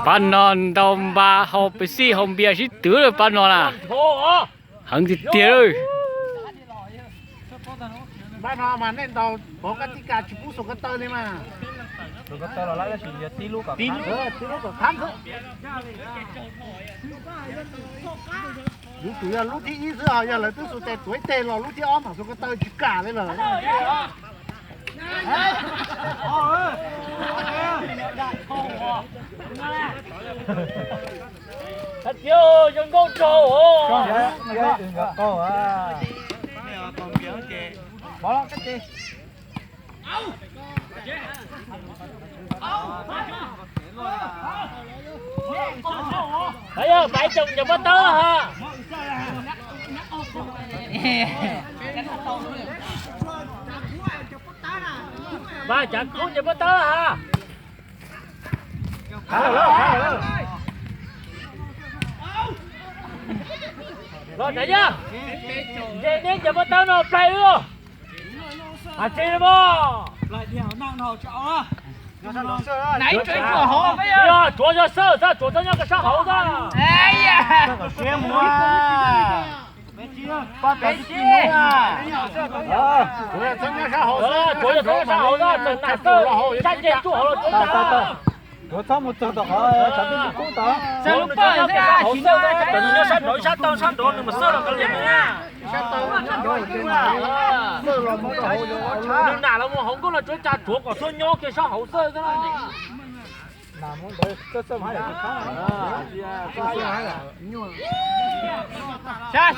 Pab no ntaus npas haus Pepsi haus npias sib twv lawm pab no na. Heev tiag tiag lawm. Pab no mas nej ntaus pov kab tib kas tsis pub xuas ko taw li mas. Yuav tsum yog lub thib ib xwb ho yog lawv twb xuas tes tuav ib teg los lub thib ob mam xuas ko taw tsis kam li lawm. Hais tias zoo nkauj rau os. Yog Paiv Tsoom ncaws pob tawb ha. Vas Tsav Kub ncaws pob tawb ha. Los Tsav Yaj, nce neb ncaws pob tawb no plaig wb. Hais tsis li mog. Tsuav yog Xawj xwb, Tsuav txhob nyob koj sab hauv xwb. Tsuav yog txhob nyob sab hauv xwb, sab nraud sab nraud, Tsuav txhob mus txog tom qhov tshav ntuj kub tod. Nws txhob nyob sab nraud, sab nraud sab tau sab nraud nws mus xawj los kav liam na. Nws nam los mus hauv nkauj los tsuav cas Tsuav kom txhob nyob kiag sab hauv xwb. Sab